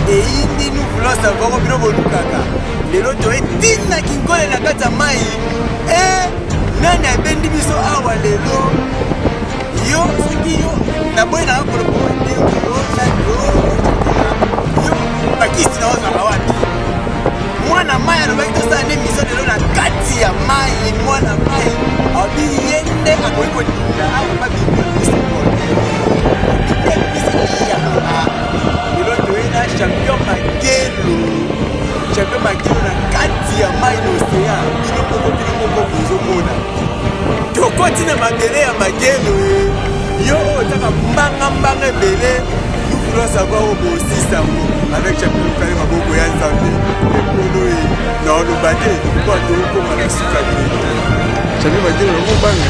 Eyindi nous voulons savoir oyo bino bolukaka. Lelo toye tina kinkole na kati ya mai. E nani abendi biso awa lelo? Yo soki yo naboyi nanga koloba yo nani yo yo bakisi na ozala wapi? Mwana mai alobaki tosala nde mission lelo na kati ya mai. Mwana mai abi ye nde akoki kolinda awa babimi biso Lelo toye na champion Makelo, champion Makelo na kati ya mai na ocean. Bino moko bino moko bozomona tokoti na mabele ya Makelo. Yo oyo otaka mbanga mbanga ebele, nous voulons savoir oyo bosisa yango avec champion Lukale maboko ya Nzambe ekolo ye na oloba te mpo atokoma na suka te. Champion Makelo yango banga.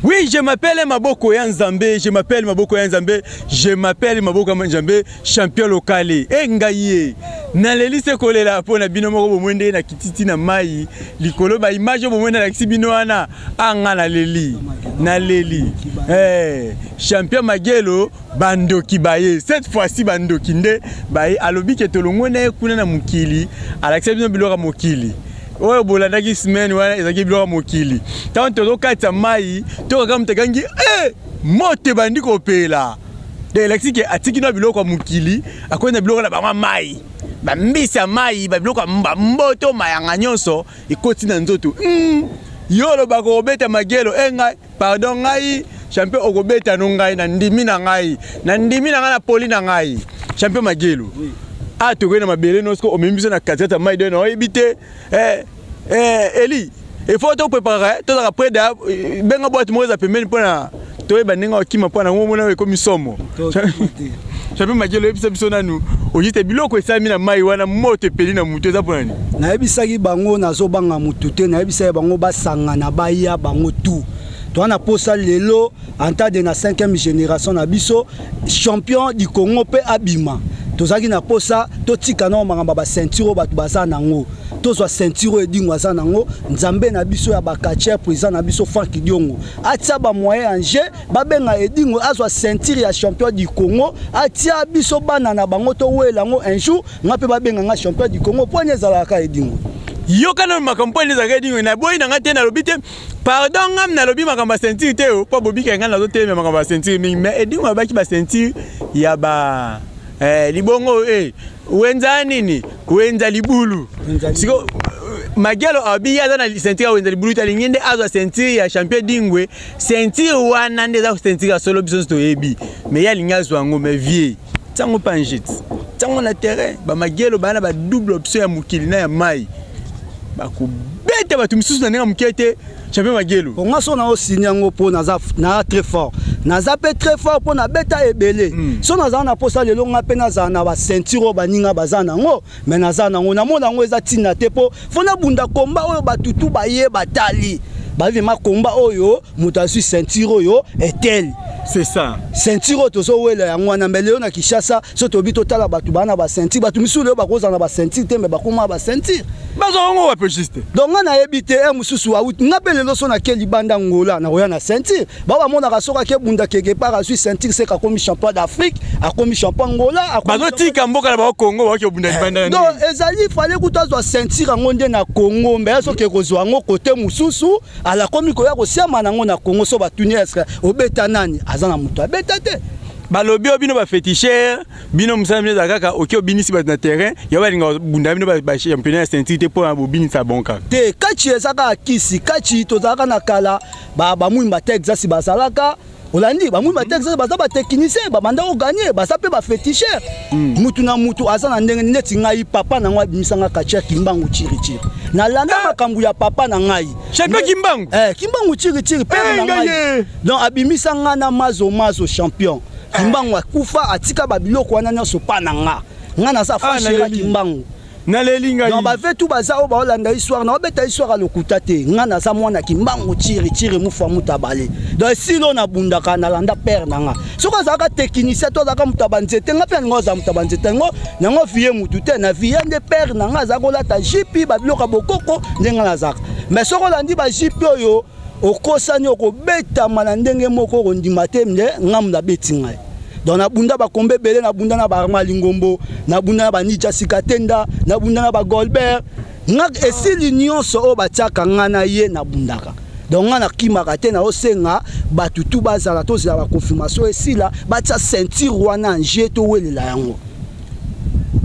Oui, je m'appelle Maboko ya Nzambe, je m'appelle Maboko ya Nzambe, je m'appelle Maboko ya Nzambe, champion local. E ngai ye. Naleli se kolela mpo na bino moko bomoi ndenge na kititi na mai likolo ba image oyo bomoi nalakisi bino wana a nga naleli naleli eh, champion Magelo bandoki baye cette fois-ci bandoki nde baye alobi ke tolongwe na ye kuna na mokili alakisa bino biloko ya mokili oyo bolandaki semaine wana ezalaki biloko ya mokili ntango tozokatisa mai tokaka moto akangi e moto ebandi kopela donc elakisi ke atiki na biloko ya mokili akoki na biloko na bango ya mai bambisi ya mai babiloko ya bamboto mayanga nyonso ekoti na nzoto mm. yo olobaka okobeta magelo e ngai Pardon ngai champion okobeta no ngai na ndimi na ngai na ndimi na ngai na poli na ngai champion Magelo oui. Ah tokoki na mabele no siko omemi biso na katikati ya mai de na oyebi te eh, eh, Eli il faut to préparer tozalaka près de benga boîte moko eza pembeni mpo na toyeba ndenge okima mpo na ngo omona ekomi somo. Champion Magelo oyebisa biso nanu ojite biloko esalami na mai wana moto epeli na moto eza mpona nini? Nayebisaki bango nazobanga motu te, nayebisaki bango basangana baya bango tout toza na posa lelo entade na 5e génération na biso champion du Congo mpe abima. Tozalaki na posa totika nao makambo ya baceinture oyo bato baza nango, tozwa ceinture oyo Edingo aza nango. Nzambe na biso ya bacatcheur, président na biso Franck Diongo atia ba moyen en jeu babenga Edingo azwa ceinture ya champion du Congo, atia biso bana na bango towela yango un jour, nga mpe babenga nga champion du Congo. Mpo nini ezalaka Edingo? Yoka nanu makambo mpo nini ezalaka Edingo. Naboyi na nga te, nalobi te pardon, nga nalobi makambo ya ceinture te mpo bobika nga nazotelemela makambo ya ceinture mingi, mais Edingo abaki ba ceinture ya ba libongo wenza nini wenza libulu siko Magelo abi ye aza na ceinture ya wenza libulu te, alingi nde azwa ceinture ya champion Dingwe. Ceinture wana nde eza ceinture ya solo, biso nyonso toyebi, mais ye alingi azwa yango. Mais vieux ntango pangite ntango na terrain bamagelo baa na ba double option ya mokili na ya mai, bakobeta bato misusu na ndenge ya moke te. Champion Magelo nga so na osini yango mpo naza na très fort, naza mpe très fort mpo nabeta ebele. So nazala na posa lelo nga mpe nazala na baceinture oyo baninga baza nango, mais naza nango namona yango eza ntina te mpo fo nabunda komba oyo batutu baye batali bavema komba oyo moto azwi ceinture oyo eteli. C'est ça. Ceinture oyo tozowela yango wana. Mais lelo na Kinshasa so tobi totala bato baa na baceinture, bato misusu lelo bakozala na baceinture te, mais bakoma baceinture. Bazwa yango wapi juste? Donc nga nayebi te e mosusu awuti nga mpe lelo so nake libanda Ngola nakoya na ceinture bao bamonaka soki ake bunda quelque part azwi ceinture seka akomi champion d'Afrique, akomi champion Ngola. Bazotika mboka na bango Congo baoki obunda libanda. Donc ezali fale kutu azwa ceinture yango nde na Congo, mbe azoke kozwa yango kote mosusu, alakomi koya kosiama nango na Congo. So batuni eske obeta nani, aza na moto abeta te. Balobi oyo bino bafeticheur, bino mosala bino ezala kaka oki obinisi bato na terrain, yo balinga bunda bino bachampionnat ya ceinture te mpona bobinisa bon kaka te. Kachi eza kaka kisi kachi tozalaka na kala bamwimba Texas bazalaka olandi bamwimba Texas baza batechnicien, babanda koganye, baza mpe bafeticheur. Mutu na mutu aza na ndenge neti ngai papa na ngai abimisanga catcheur Kimbangu chirichiri, nalanda makambo ya papa na ngai. Champion Kimbangu. Kimbangu chirichiri pere na ngai, donc abimisa ngai na mazo mazo champion Kimbangu akufa atika babiloko wana nyonso pa na nga, nga naza fashera Kimbangu. Naleli ngai. Donc bave tu baza oyo baolanda histoire na obeta histoire ya lokuta te. Nga naza mwana Kimbangu chiri chiri mufa mutabale. Donc esili oyo nabundaka nalanda père na nga. Soki azalaka technicien to azalaka moto ya banzete, nga mpe nalinga ozala moto ya banzete yango yango vie mutu te na vie nde père na nga azalaka kolata jipi babiloko ya bokoko nde nga nazalaka. Mais soki olandi bajipi oyo Okosani, okobetama na ndenge moko okondima te nde ngamu nabeti ngai. Donc nabunda bakomba ebele, nabunda na baarma Lingombo, nabunda na banija Sikatenda, nabunda na bagolbert. Nga esili nyonso oyo batiaka nga na ye nabundaka. Donc nga nakimaka te, naosenga bato tu bazala, tozela baconfirmation esila, batia ceinture wana nje towelela yango.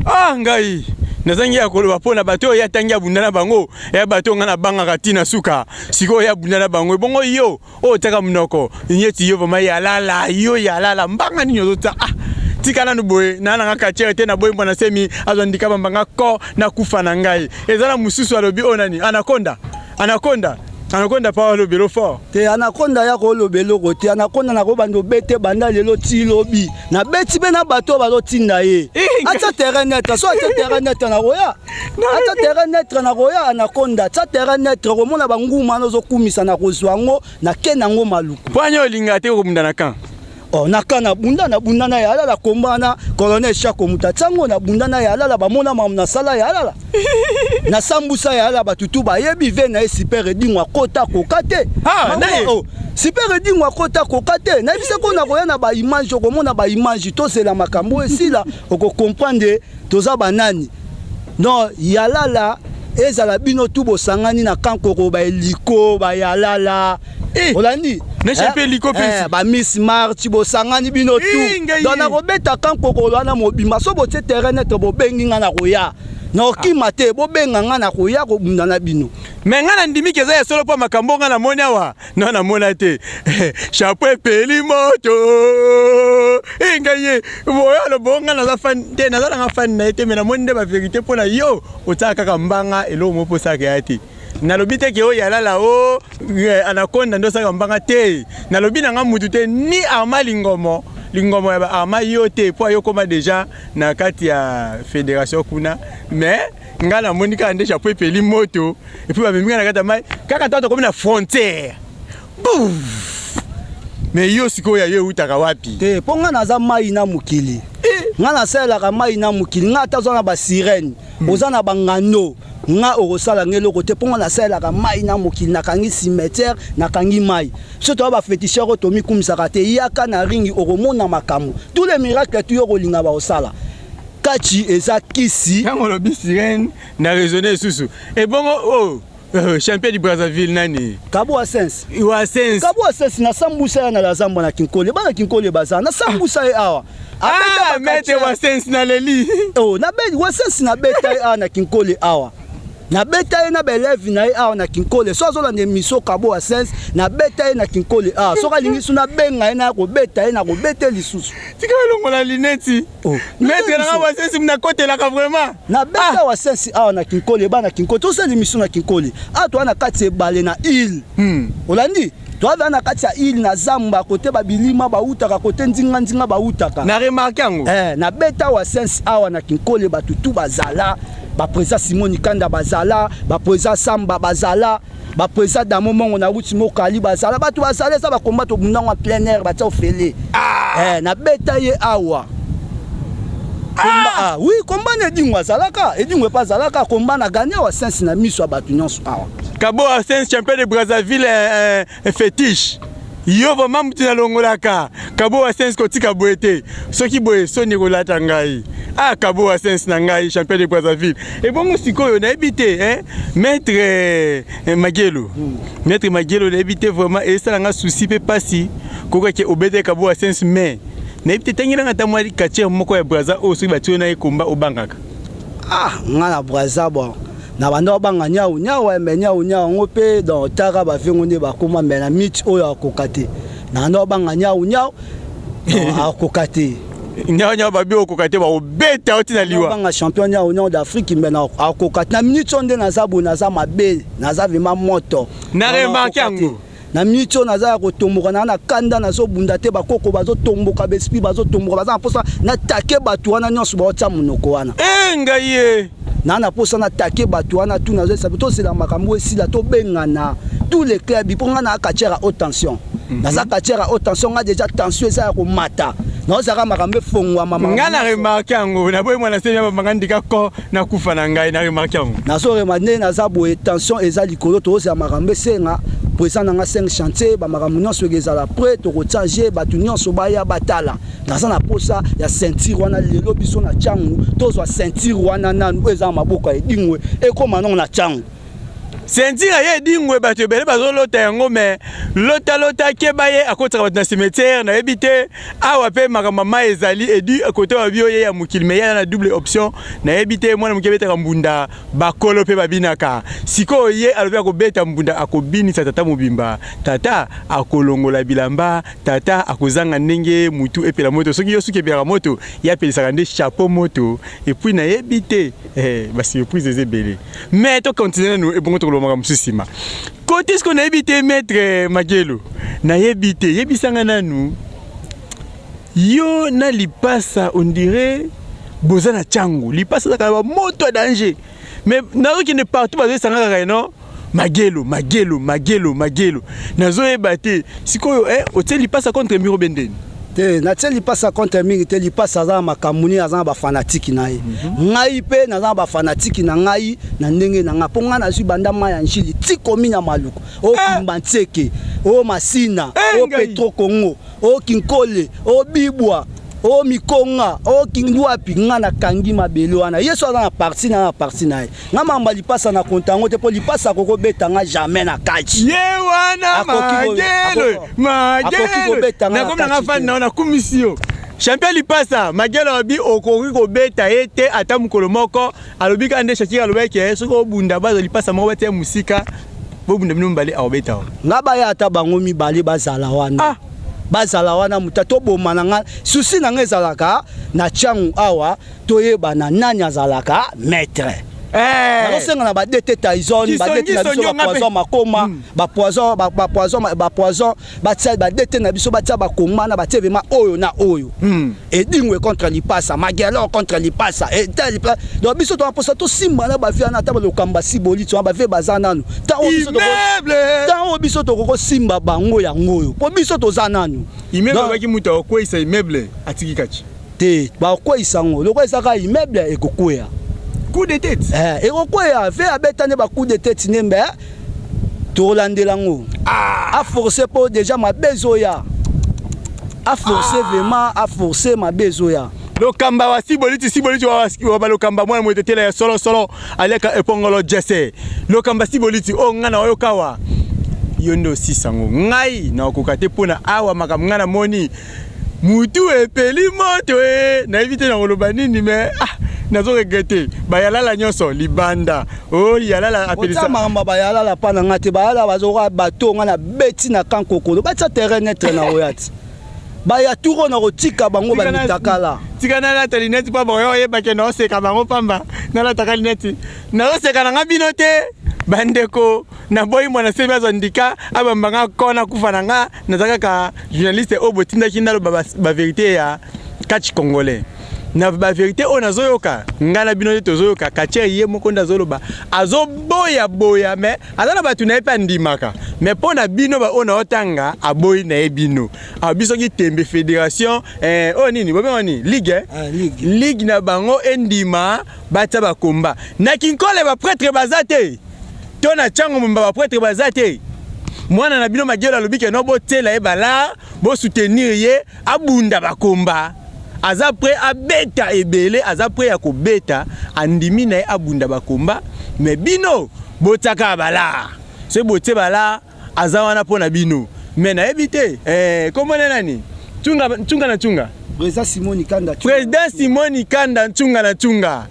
Ah, ngai nazangi ya koloba mpo na bato oyo ye atangi abunda na bango, ya bato oyo ngai nabangaka ntina suka sikoyo ye abunda na bango. Ebongo yo oyo otiaka monoko neti yo vraiment yalala, yo yalala mbanga nini ozotia? Ah, tika nanu boye, naa nanga katiere te, naboyi mbwana semi azwa ndika bambanga ko nakufa na ngai. Eza na mosusu alobi oyo nani, Anaconda, Anaconda, Anaconda pa alobi elo fort. Te, Anaconda ya koloba eloko te. Anaconda nakobanda obete banda lelo ti lobi, nabeti mpe na bato oyo bazotinda ye atia terrain neutre. So atia terrain neutre, nakoya. Atia terrain neutre, nakoya. Anaconda, tia terrain neutre, komona banguma wana ozokumisa, nakozwa yango, nakende yango Maluku. Mpo ani olinga te kobunda na camp? Oh, naka nabunda, nabunda na ye alala komba wana, colonel Chako moto atiango. Nabunda na ye alala, bamona mamu nasala ye alala, nasambusa ye alala, bato tu bayebi ve na ye. Super Edingo akota koka te. Ah, na ye. Oh, Super Edingo akota koka te. Nayebisa ko nakoya na baimage, okomona baimage. Tozela makambo esila, okocomprendre toza banani. Non, yalala ezala bino tu bosangani na kankoko, baeliko bayalala. Eh, olandi? Na champion eliko mpe. Eh, ba Miss March bosangani bino tu. Eh, ngai. Donc nakobeta kankokolo wana mobimba. So botie terrain neutre, bobengi nga, na koya, nakokima te. Bobenga nga, na koya kobunda na bino. Me ngai nandimiki eza ya solo mpo makambo ngai namoni awa no namona te. Chapeau epeli moto. E ngai ye boyo alobo, ngai naza fan te, naza nanga fan na ye te, me namoni nde bavérité mpo na yo otiaka kaka mbanga eloko moko mpo osalaka ya te. Nalobi te ke oyo yalala o Anaconda nde osalaka mbanga te. Nalobi na nga mutu te, ni Arma Lingomo, Lingomo ya baarma yo te, mpo ayo koma déjà na kati ya fédération kuna. Mais ngai namoni kaka nde chapeau epeli moto et puis bamemi ngai na kati ya mai kaka ntango tokomi na frontière. Bouf! Mais yo sikoyo ya yo eutaka wapi? Te, mpo ngai naza mai na mokili, ngai nasalelaka mai na mokili. Ngai ata oza na basirene, oza na bangando, nga okosala nga eloko te, mpo nga nasalelaka mai na mokili. Nakangi cimetière, nakangi mai. Biso toya baféticheur oyo tomikumisaka te. Yaka na ringi, okomona makambo, tous les miracles tu yo kolinga baosala. Kati eza kisi. Ntango olobi sirène, na raisonne lisusu. Ebongo oh, champion du Brazzaville nani? Kabo Asens. Wa Sens. Kabo Asens, nasambusa ye na lazamba na Kinkole. Bana Kinkole baza, nasambusa ye awa. Ah, maître wa Sens, naleli. Oh, Wasens, nabeta ye awa na Kinkole awa, nabeta ye na baélève na ye awa na Kinkole. So azolanda émission, Kabo Asens, nabeta ye na Kinkole awa. Soki alingi so nabenga ye, naya kobeta ye, na kobeta ye lisusu. Tika elongola lineti. Oh. Maître nanga wa Sens, nakotelaka vraiment. Nabeta wa Sensi awa na Kinkole. Bana Kinkole, tosala émission na Kinkole awa, toza na kati ya ebale na ile. Olandi? Toza na kati ya ile na zamba, kote babilima bautaka, kote ndinga-ndinga bautaka. Na remarque yango. Eh, nabeta wa Sensi awa na Kinkole, bato tu bazala, baprésident Simoni Kanda bazala, baprésident Samba bazala, baprésident Damo Mongo na ruti Mokali bazala, bato bazala. Eza bakomba tobundango en plein air, batia ofele. Eh, nabeta ye awa. Komba, ah, oui, komba na Edingo azalaka, Edingo epe azalaka. Komba na gagné awa Sensi na miso ya bato nyonso awa. Kabo Sens, champion de Brazzaville, fétiche yo vraiment mutu nalongolaka. Kabo wa Sens, kotika boye te. Soki boye soni ekolata ngai. Ah, Kabo wa Sens na ngai, champion de Brazzaville. Ebongo sikoyo nayebi te, hein? Maître Magelo, maître Magelo, nayebi te vraiment, esala nga souci mpe pasi kokaki obetaki Kabo wa Sens, mais nayebi te, tangelanga ata mwa quartier moko ya Braza oyo soki batie na ye komba obangaka. Ah, nga na Braza, bon, na banda obanga nyau nyau, me nyau nyau yango mpe donc taka bavengo nde bakóma, me na miti oyo akoka te. Na banda obanga nyau nyau, akoka te. Nyau nyau babi okoka te, bakobeta yo ntina liwa. Obanga champion nyau nyau d'Afrique, me akoka te. Na minute oyo nde naza boye, naza mabe, naza vraiment moto. Na remarque yango. Na minute oyo naza ya kotomboka, naa na kanda, nazobunda te. Bakoko bazotomboka, baesprit bazotomboka, baza na mposa natake bato wana nyonso baotia monoko wana. E ngai ye. Naa na mposa natake bato wana tu. Nazoyesa tozela makambo esila, tobengana tous les clubs, mpo ngai naa catcheur ya haute tension. Naza catcheur ya haute tension. Ngai déjà tension eza ya komata, naozalaka makambo efongwama. Ngai na remarque yango, naboyi mwana semi abambanga ndika ko nakufa na ngai. Na remarque yango. Nazorema nde naza boye, tension eza likolo. Tozela makambo esenga. Président na nga 5 chantier, bamakambo nyonso ekezala prêt, tokotia je bato nyonso baya batala. Naza na posa ya ceinture wana. Lelo biso na Ntiangu tozwa ceinture wana nanu oyo eza na maboko ya Edingwe, ekóma nongo na Ntiangu. Ceinture ye Edingwe, bato ebele bazolota yango, mais lotalota, keba, ye akotaka bato na cimetière. Nayebi te, awa mpe makambo mai ezali edi kote babi oyo ye ya mokili, mais ye na double option. Nayebi te, mwana moke abetaka mbunda, bakolo mpe babinaka. Sikoyo ye alobi akobeta mbunda, akobinisa tata mobimba, tata akolongola bilamba, tata akozanga ndenge mutu epela moto. Soki yo suki epelaka moto, ye apelisaka nde chapeau moto. Et puis nayebi te, basurprise eza ebele, mais tocontinue nanu, ebongo tokoloba makambo mosusu nsima. Kote sikoyo, nayebi te, maître Magelo, nayebi te, yebisanga nanu, yo na Lipasa, on dirait boza na ntiango. Lipasa azaka na bamoto ya danger, mais nazokende partout, bazoyesanga kaka eno Magelo, Magelo, Magelo, Magelo. Nazoyeba te sikoyo, otie Lipasa contre mur bendeni? Te, natie Lipasa contre mingi te. Lipasa aza na makambo nini, aza na bafanatiques na ye. Ngai mpe naza na bafanatiques na ngai na ndenge na ngai, mpo ngai nazwi banda mai ya Njili ti komi na Maluku, okimba Ntieke, o Masina, o Petro Congo, o Kinkole, o Bibwa, o Mikonga, o Kindwapi. Ngai nakangi mabele wana. Ye so aza na parti na na parti na ye. Ngai mamba Lipasa na konta yango te, mpo Lipasa akokobeta nga jamais na kati. Ye wana Magelo, Magelo, nakomi nanga fani na nakumisi yo, champion Lipasa. Magelo abi okoki kobeta ye te ata mokolo moko. Alobi kaka nde Shakira alobaki, soki obunda, bazwa Lipasa moko, batia mosika, bobunda bino mibale, akobeta o. Nga baya, ata bango mibale bazala wana, ah. Bazala wana, moto toboma na nga. Souci na nga ezalaka na Ntiangu awa, toyebana nani azalaka maître. Nazosenga na badete Tyson, badete na biso, bapoison makoma, bapoison, bapoison, bapoison, batia badete na biso, batia bakoma na batie vraiment oyo na oyo, Edingwe contre Lipasa, Magelor contre Lipasa. Donc biso toza mposa tosimba na bavie wana, ata balokamba siboli ti wana, bavie baza nanu. Ntango oyo biso tokokosimba bango yango oyo, mpo biso toza nanu. Immeuble abaki moto akokweyisa immeuble, atiki kati. Te, bakokweyisa yango lokola ezaka immeuble, ekokweya. Coup de tête. Ekokweya ve abeta nde bacoup de tête nde mbe tokolandela yango. Aforce, mpo déjà mabe ezoya. Aforce, vraiment aforce, mabe ezoya. Lokamba wa siboliti, siboliti wa balokamba, mwana motetela ya solosolo, aliaka epongolo jese. Lokamba siboliti oyo ngai na oyokawa yo nde osisa yango, ngai nakokoka te, mpona awa makambo ngai namoni mutu epeli moto e, nayebi te nakoloba nini, mais ah, nazo regretter bayalala nyonso libanda o yalala. Apelisa makambo bayalala mpa na nga te. Bayalala bazoka bato nga na beti na kankokolo, batia terrain neutre na oya ti baya turo na kotika bango bamitakala. Tika nalata lunettes, mpo baoyo oyebake naoseka bango pamba. Nalataka lunettes, nazoseka na nga bino te. Bandeko, naboyi mwana sebi azwa ndika abamba nga ko nakufa na nga. Naza kaka journaliste oyo botindaki naloba bavérité ya catch congolais. Na bavérité oyo nazoyoka, ngai na bino nde tozoyoka. Catcheur ye moko nde azoloba, azoboyaboya, mais aza na bato na ye mpe andimaka. Mais mpo na bino baoyo naotanga, aboyi na ye bino. Abi soki tembe fédération, oyo nini bobenga nini, ligue, eh? Ah, ligue. Ligue na bango endima batia bakomba na Kinkole. Baprêtre baza te, to na ntiango momba baprêtre baza te. Mwana na bino Magelo alobi ke no, botiela ye bala, bosoutenir ye, abunda bakomba. Aza prêt abeta ebele, aza prêt ya kobeta, andimi na ye abunda bakomba. Mais bino botiaka bala, soki botie bala, aza wana mpo na bino. Mais nayebi te, komona nani, Tsunga, Tsunga na Tsunga. Président Simoni Kanda. Président Simoni Kanda, Tsunga na Tsunga.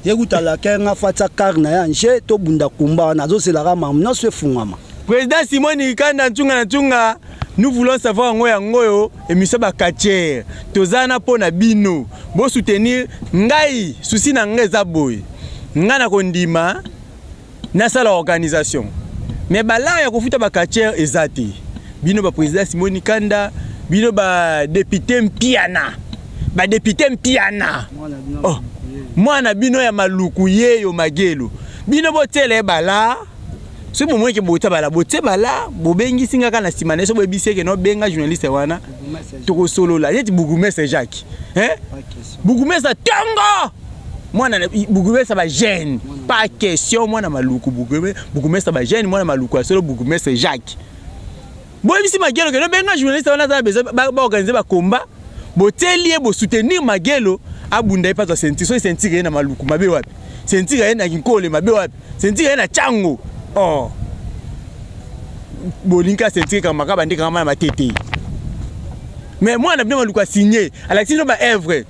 Ye kutalaka nga, fatia kar na ye anje, tobunda kumba wana. Azozelaka makambo nyonso efungwama. Président Simoni Kanda, Tsunga na Tsunga, nous voulons savoir yango yango oyo émission bacatcheurs toza na mpo na bino, bosoutenir ngai. Souci na ngai eza boye: ngai na kondima nasala organisation, mais balaa ya kofuta bacatcheurs eza te. Bino baprésident Simoni Kanda, bino badéputé Mpiana, badéputé Mpiana, oh, mwana bino ya Maluku yeyo Magelo, bino botiela ye bala. Soki bomoniki botia bala, botie bala, bobengisi nga kaka na nsima na ye. So boyebisi eke nobenga journaliste wana, tokosolola neti bourgmestre Jacques, hein? Bourgmestre ntongo, mwana bourgmestre bajeune, pas question. Mwana Maluku, bourgmestre bajeune, mwana Maluku ya solo, bourgmestre Jacques. Boyebisi Magelo que no benga journaliste wana aza na besoin ba ba organiser ba combat. Botieli ye bo soutenir Magelo abunda ye pe azwa ceinture. Soki ceinture eye na Maluku mabe wapi? Ceinture eye na Kinkole mabe wapi? Ceinture eye na Tshangu oh. Bolingi kaka ceinture ekangama kaka bande ekangama na matete. Mais mwana na bino Maluku a signe, alakisi bino ba œuvres.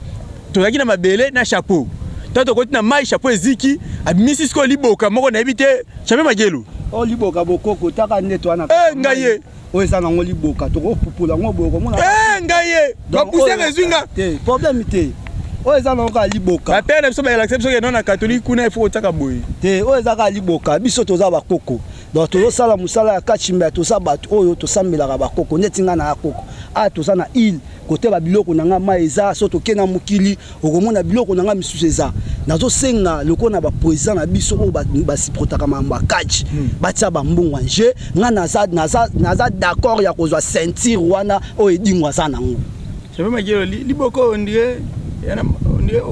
Tozalaki na mabele na chapeau. Tango tokoti na mayi chapeau eziki, abimisi sikoyo liboka moko nayebi te Champion Magelo. Oh liboka bokoko taka nde toa na Eh ngai ye. Oyo eza nango liboka tokopupola yango boye okomona. Eh ngai ye. Ba poussière ezwi nga. Te problème te. Oyo eza nango kaka liboka. Ba père na biso bayelakisa biso ke non na catholique kuna il faut kotiaka boye. Te oyo eza kaka liboka biso toza ba koko. Donc tozosala mosala ya kachimba toza bato oyo tosambelaka ba koko ndeti nga na koko. Ah toza na île kote ba biloko na nga mai eza so toke na mokili okomona biloko na nga misusu eza nazosenga lokola na ba president na biso oyo basiprotaka makambo ya catch batia bambongo en jeu nga naza, naza, naza d'accord ya kozwa ceinture wana oyo edingo aza nango. Champion Magielo liboko on dirait yana on dirait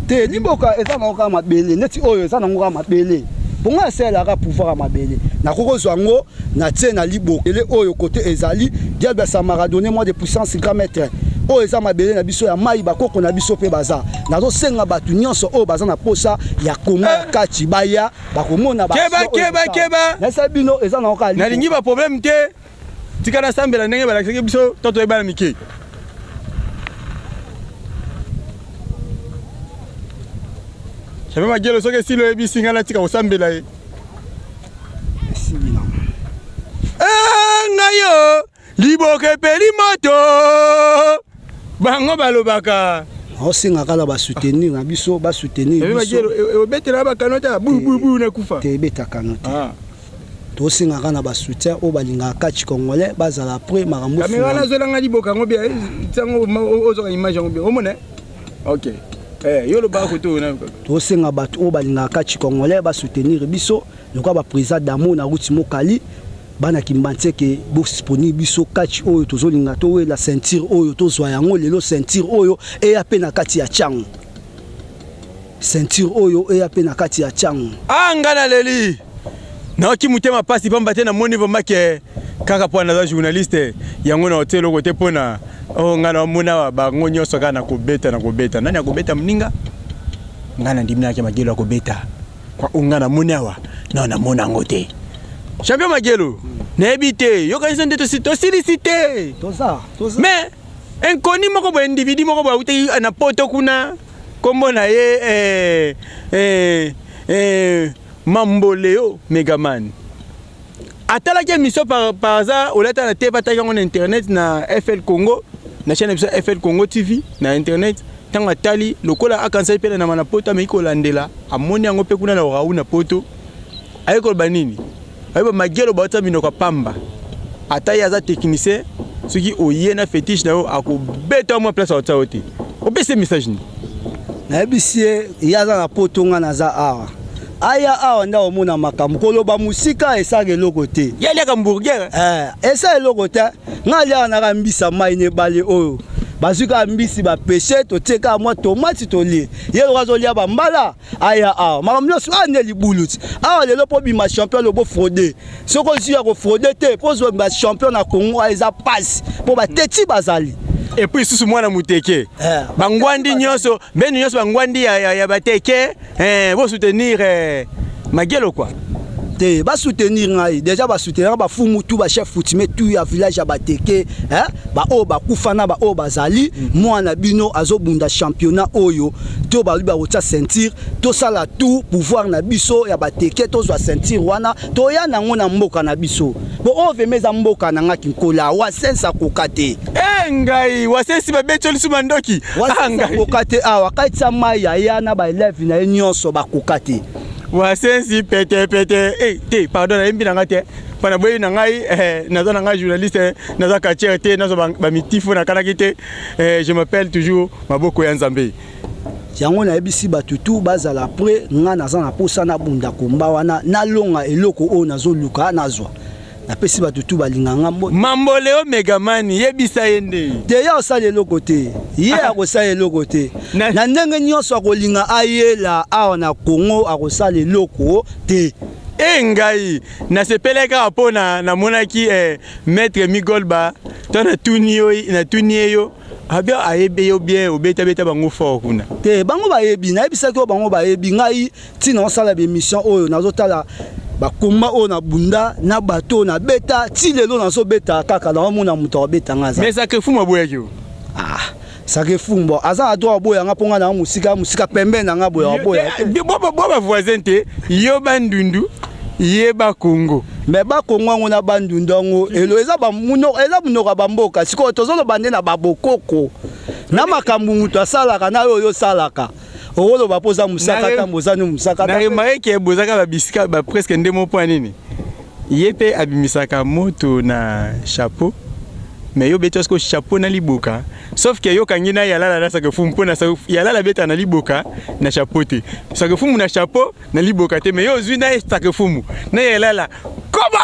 te liboka eza nango kaka mabele neti oyo eza nango kaka mabele mpo ngai asalelaka pouvoir ya mabele nakoki kozwa yango natie na liboka ele oyo kote ezali diable asamara donne moi de puissance grand maître oyo eza mabele na biso ya mai bakoko na biso mpe baza nazosenga bato nyonso oyo baza na posa ya kongo ya eh. kati baya bakomona keba keba keba nayesa bino eza nango kaka nalingi ba problème te tika nasambela ndenge balakisaki biso to toyebana mike Champion Magielo soki esili oyebisi ngai natika kosambela ye. Esili na. Eh, ngai yo liboka epeli moto bango balobaka osenga kaka basoutenir na biso basoutenir biso obetela bakano te bububu nakufa te ebeta kano te ah. tosenga kaka na basoutien oyo balingaka catch congolais bazala après makambo kamera nazwelanga liboka yango bien ntango ozwaka image yango bien omona ok eh, yo lobaka kote oyo nayo kaka tosenga bato oyo balingaka catch congolais basoutenir biso lokola baprésident damo na ruti mokali bana kimbanseke bosponir biso catch oyo tozolinga towela ceinture oyo tozwa yango lelo ceinture oyo eya mpe na kati ya tshangu ceinture oyo eya mpe na kati ya tshangu ah nga naleli nayoki motema mpasi pamba te namoni vraiment ke kaka mpo naza journaliste yango na otie eloko te mpo na oh, ngai naomona awa bango nyonso kaka na kobeta na kobeta nani akobeta moninga ngai nandimi nayaki magelo akobeta kwa oyo ngai namoni awa nao namona yango te champion magelo nayebi te yokanisa nde tosilisi te mais inconnu moko boye individu moko boye awutaki na poto kuna kombo na ye eh, eh, eh, Mamboleo Megaman atalaki émission par, par hasard olata na te bataki yango na internet na FL Congo na chaîne na biso FL Congo TV na internet ntango atali lokola akanisaki mpe na na poto ameki kolandela amoni yango mpe kuna na Raoul na poto aye koloba nini ayeba Magielo bauta minoko ya pamba ata ye aza technicien soki oye na fetiche na yo akobeta mwa place akotia yo te opesi ye message nini nayebisi ye ye aza na poto nga naza awa aya awa nde akomona makambo koloba mosika esaka eloko te ye aliaka hamburger eh, esa eloko te nga aliaka naka mbisa mai na ebale oyo bazwi kaka mbisi bapeshe totie kaka mwa tomati tolie ye lokola azolia bambala aya awa makambo nyonso awa nde libulu ti awa lelo mpo obima champion lobo fraude soki ozwi ya kofraude te mpo ozwa ba champion na congo eza mpasi mpo bateti bazali et puis susu mwana muteke eh, bangwandi nyonso benu nyonso bangwandi ya, ya, ya bateke eh, bosoutenir eh, magelo quoi te basoutenir ngai déjà basoutenir bafumu tu bachef coutumier tu ya village ya bateke eh? baoyo bakufa na baoyo bazali mwana bino azobunda championnat oyo to balobi bakotia ceinture tosala tout pouvoir na biso ya bateke tozwa ceinture wana toya nango na mboka na biso po oyo vema eza mboka na nga kinkola wasense akoka te eh, ngai wasensi babeti yo lisusu mandoki wasense akoka te awa katisa mai aya na baeleve na ye nyonso bakoka te wasensi pete pete eh, te pardon nayembi na nga te mpo na boyebi na ngai eh, naza na ngai journaliste naza quartier te nazwa bamitifo nakanaki te eh, je m'appelle toujours maboko ya nzambe yango nayebisi bato tu bazala pre nga naza na posa nabunda komba wana nalonga eloko oyo nazoluka nazwa napesi bato tu balinga nga mbo mamboleo megamani yebisa ye nde te ye akosala eloko te ye akosala eloko te na ndenge nyonso akolinga ayela awa na kongo akosala eloko te. E ngai nasepelaki kaka mpo na namonaki eh, maître Migolba to natuni yo, natuni ye yo abia ayebi yo bien, obetabeta bango fort kuna. Te, bango bayebi, nayebisaki oyo bango bayebi ngai ntina osala baémission oyo. Nazotala bakomba oyo nabunda na bato oyo nabeta ti lelo, nazobeta kaka, naomona moto akobeta nga aza. Mais Sacré Fumu aboyaki yo. Ah, Sacré Fumu, bon, aza na droit aboyanga mpo nga na mosika mosika pembe na nga boye, aboya te. Bo bavoisin te, yo Bandundu, ye Bakongo. Mais Bakongo yango na Bandundu yango elo eza eza monoko ya bamboka. Sikoyo tozoloba nde na babokoko na makambo moto asalaka na oyo osalaka, okoloba mpo oza mosaka, ntango oza ni mosaka. Na remarquer ke bozaka babisika bapresque nde mo. Mpo ya nini ye mpe abimisaka moto na chapeau, mais yo beti siko chapeau na liboka, sauf ke yokangi na Yalala na Sacré Fumu, mpo na Yalala abeta na liboka na chapeau te, Sacré Fumu na chapeau na liboka te, mais yo ozwi na Sacré Fumu na Yalala koma.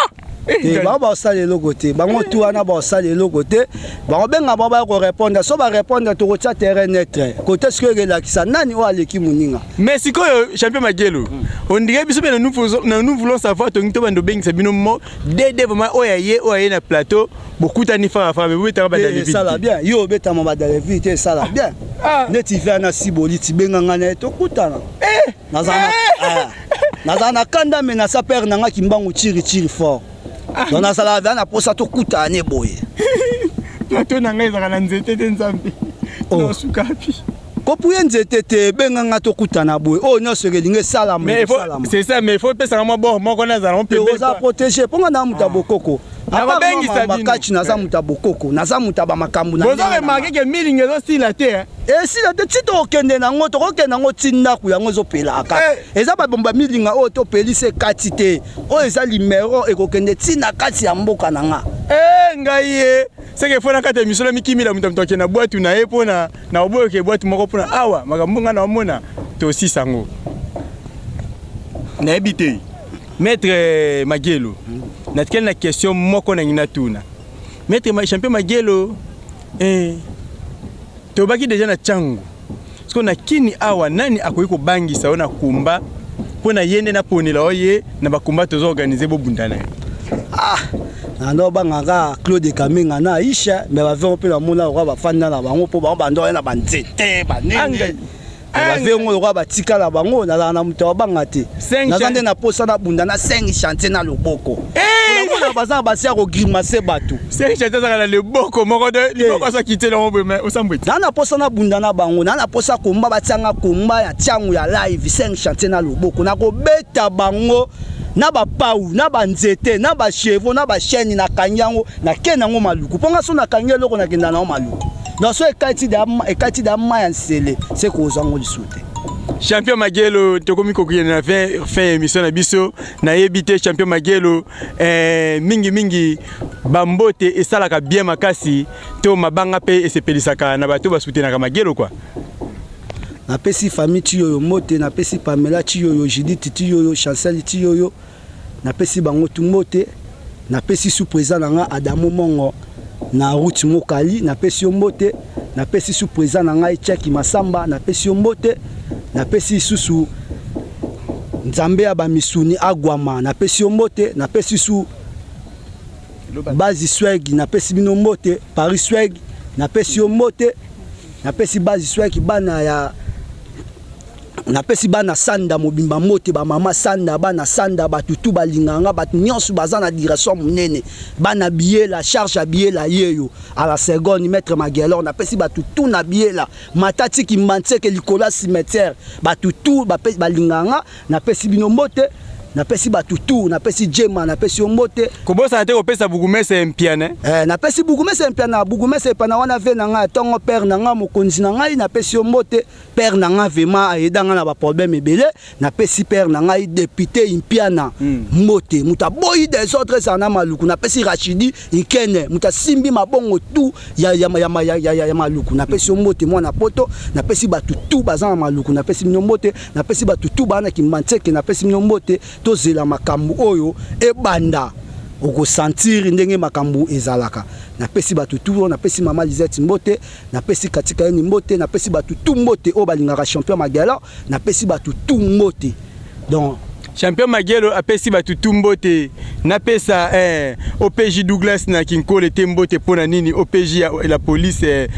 Te, bango baosala eloko te, bango tu wana baosala eloko te. Bango benga bango baya korépondre, so barépondre, tokotia terrain neutre kote. Sikoyo ekelakisa nani oyo aleki moninga. Mais sikoyo, champion Magelo, on dirait biso mpe na nous voulons savoir, tongi to bando obengisa bino mo dede vraiment oyo aye, oyo aye na plateau, bokutani fara fara, mais bobetaka badalevi. Esala bien, yo obetama badalevi te, esala bien. Neti ve na siboli tibenga ngai na ye, tokutana. Nazala na kanda, me nasa pere na nga Kimbangu chiri chiri fort, donc nazalaka vea na posa tokutana ne boye. Plateau na ngai ezalaka na nzete te, Nzambe. Nasuka pi. Kopuye nzete te, ebenganga tokutana boye, oyo nyonso ekelingi esalama. C'est ça, mais il faut pesaka mwa bord moko nazala. Oza protégé mpo nga na moto ya bokoko. Makati, naza moto ya bokoko, naza moto ya bamakambo. Bozo remarquer ke milingi ezosila te. Esila te, ti tokokende nango, tokokende nango ti ndako yango ezopelaka. Eza babomba milinga oyo topelisi ekati te, oyo eza limero ekokende ti na kati ya mboka na nga. Ngai ye seke fo na kati ya misolo mikimila moto moto akende na bwatu na ye, mpona na oboyoka bwatu moko, mpona awa makambo nga na omona tosisa yango, nayebi te. Maître Magelo, natikali na question moko nangi natuna maître champion Magelo. Tobaki deja na Ntiango, siko na Kini awa, nani akoki kobangisa yo na kumba mpo na ye nde naponela yo ye na bakomba toza organiser, bobunda na ye? Ah, nando obangaka Claude Kamenga na Aisha, me bavero mpe namona lokola bafanda na bango, mpo bango bando oya na banzete banene, bavengo lokola batikala bango. Nazala na moto abanga te, naza nde na posa nabunda na 5 chantier na loboko. Namona baza na basi ya kogrimacer bato. 5 chantier azaka na loboko moko, liboko azaki te nango boye, osambwe. Naa na posa nabunda na bango, naa na posa komba batianga komba ya tiango ya live, 5 chantier na loboko, nakobeta bango na bapau na banzete na bachevaux na bachaîne. Nakangi yango, nakende yango Maluku, mpo nga so nakangi eloko, nakenda nango Maluku. Donc so ekati da mai ya nsele, se kozwa yango lisusu te. Champion Magelo, tokomi kokende na fin ya émission na biso. Nayebi te, champion Magelo, mingimingi bambote esalaka bien makasi to mabanga mpe esepelisaka na bato basoutenaka Magelo kua. Napesi famille Tiyoyo mbote, napesi Pamela Tiyoyo, Judith Tiyoyo, Chancel Tiyoyo, napesi bango tu mbote. Napesi sous président na nga Adamo Mongo na route Mokali, napesi yo mbote. Napesi sous président na ngai Tiaki Masamba, napesi yo mbote. Napesi lisusu Nzambe ya bamisuni agwama, napesi yo mbote. Napesi su Bazi Swag, napesi bino mbote. Paris Swag, napesi yo mbote. Napesi Bazi Swag, bana ya, napesi bana Sanda mobimba mbote, bamama Sanda, bana Sanda, bato tu balinganga, bato nyonso baza na direction monene, bana Biyela, charge ya Biyela yeyo à la seconde, maître Magelor. Napesi bato tu na Biyela, Matati Mbantieke, likolo ya cimetière, bato tu balinganga, napesi bino mbote. Napesi bato tu, napesi Jema, napesi yo mbote. Kobosana te kopesa Bukumese Mpiane. Napesi Bukumese Mpiana, Bukumese Mpiana wana ve na ngai ntongo, père na ngai, mokonzi na ngai, napesi yo mbote, père na ngai, vraiment ayeda ngai na baproblème ebele. Napesi père na ngai député Impiana mbote, moto aboyi désordre ezala na Maluku. Napesi Rachidi Nkene, moto asimbi mabongo tu ya Maluku, napesi yo mbote, mwana Poto. Napesi bato tu baza na Maluku, napesi bino mbote. Napesi bato tu baa na Kimbanseke, napesi bino mbote. Tozela makambo oyo ebanda, okosentir ndenge makambo ezalaka. Napesi bato tu, napesi mama Lisette mbote, napesi Katika Yeni mbote, napesi bato tu mbote oyo balingaka champion Magellan, napesi bato tu mbote donc. Champion Magielo apesi bato tu mbote. Napesa OPJ Douglas na Kinkole te mbote mpo na nini OPJ ya la police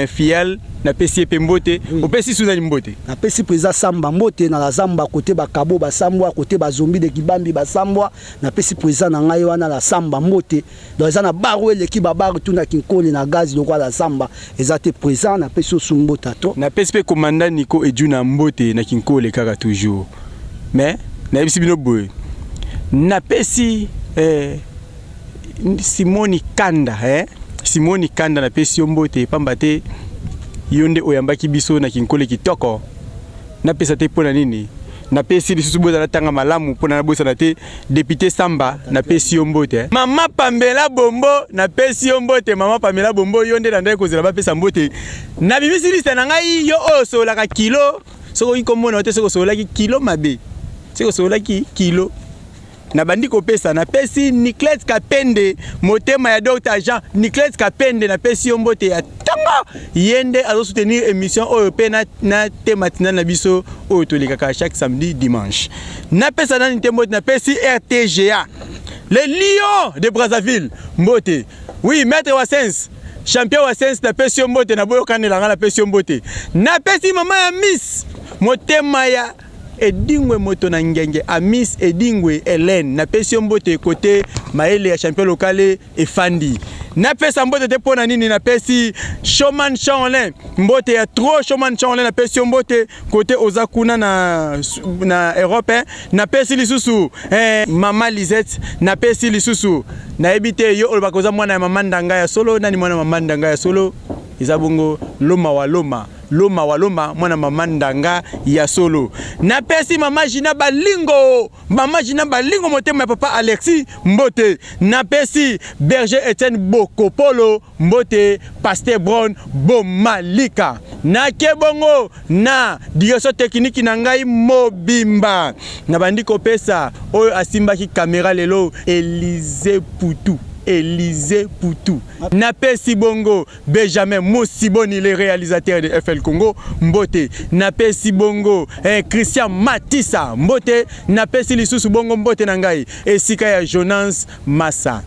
fial napesi ye mpe mbote. Oui. Opesi sunani mbote. Napesi président Samba mbote na la Zamba, kote bakabo basambwa, kote bazombi de Kibambi basambwa. Napesi président na ngai wana la Samba mbote. Donc eza na bar oyo eleki babar tu na Kinkole na gaz lokola la Samba eza te. Président, napesi osu mbote to. Napesi mpe commandant Nico Ejuna mbote na Kinkole kaka toujours. Mais nayebisi bino boye, napesi Simoni Kanda, Simoni Kanda, napesi yo mbote pamba te yo nde oyambaki biso na Kinkole kitoko. Napesa te mpo na nini? Napesi lisusu, bozala ntanga malamu mpo na nabosana te. Député Samba, napesi yo mbote. Mama Pamela Bombo, napesi yo mbote. Mama Pamela Bombo, yo nde na ndaki kozela bapesa mbote. Nabimisi liste na ngai. Yo oyo osololaka kilo, soki okoki komona te, soki osololaki kilo mabe, soki osololaki kilo, nabandi kopesa. Napesi Niclet Kapende, motema ya Dr Jean Niclet Kapende, napesi yo mbote ya ntango. Ye nde azosoutenir émission oyo mpe na te matinale na biso oyo tolekaka chaque samedi, dimanche. Napesa nani te mbote? Napesi RTGA, le lion de Brazzaville, mbote. Oui, maître Wasens, champion Wasens, napesi yo mbote. Na boyokanelanga, napesi yo mbote. Napesi mama ya Miss, motema ya Edingwe, moto na ngenge, Amis Edingwe Hélène, napesi yo mbote kote mayele ya champion lokale efandi. Napesa mbote te mpo na nini? Napesi Showman Shaolin mbote ya trop. Showman Shaolin, napesi yo mbote kote oza kuna na Europe, eh. Napesi lisusu mama Lisette. Napesi lisusu, nayebi te, yo olobaka oza mwana ya mama Ndanga ya solo. Nani mwana mama Ndanga ya solo? Eza bongo Loma wa Loma, Loma wa Loma, mwana mama Ndanga ya solo. Napesi mama Gina Balingo, mama Gina Balingo, motema ya papa Alexis, mbote. Napesi berger Etienne Bokopolo mbote, pasteur Bron Bomalika. Nake bongo na direction technique na ngai mobimba. Nabandi kopesa oyo asimbaki kamera lelo, Elize Putu, Elize Putu. Napesi bongo Benjamin Mosiboni, le réalisateur de FL Congo, mbote. Napesi bongo Christian Matisa mbote. Napesi lisusu bongo mbote na ngai esika ya Jonas Massa.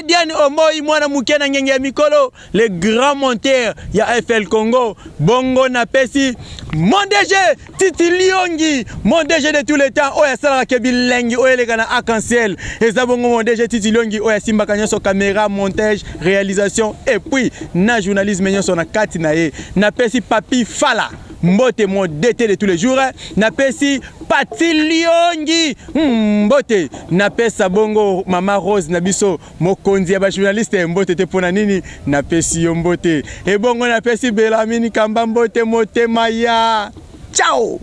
Diane Omoi, mwana moke na ngenge ya mikolo, le grand monteur ya FL Congo. Bongo napesi mon DG Titi Liongi, mon DG de tous les temps, oyo asalaka ke bilengi oyo eleka na arc-en-ciel. Eza bongo mon DG Titi Liongi oyo asimbaka nyonso, caméra, montage, réalisation et puis na journalisme nyonso na kati na ye. Napesi Papi Fala mbote, mon DT de tous les jours. Napesi Pati Liongi mbote. Napesa bongo mama Rose na biso, mokonzi ya bajournaliste, mbote te mpo na nini? Napesi yo mbote. Ebongo napesi Belamini Kamba mbote, motema ya ciao.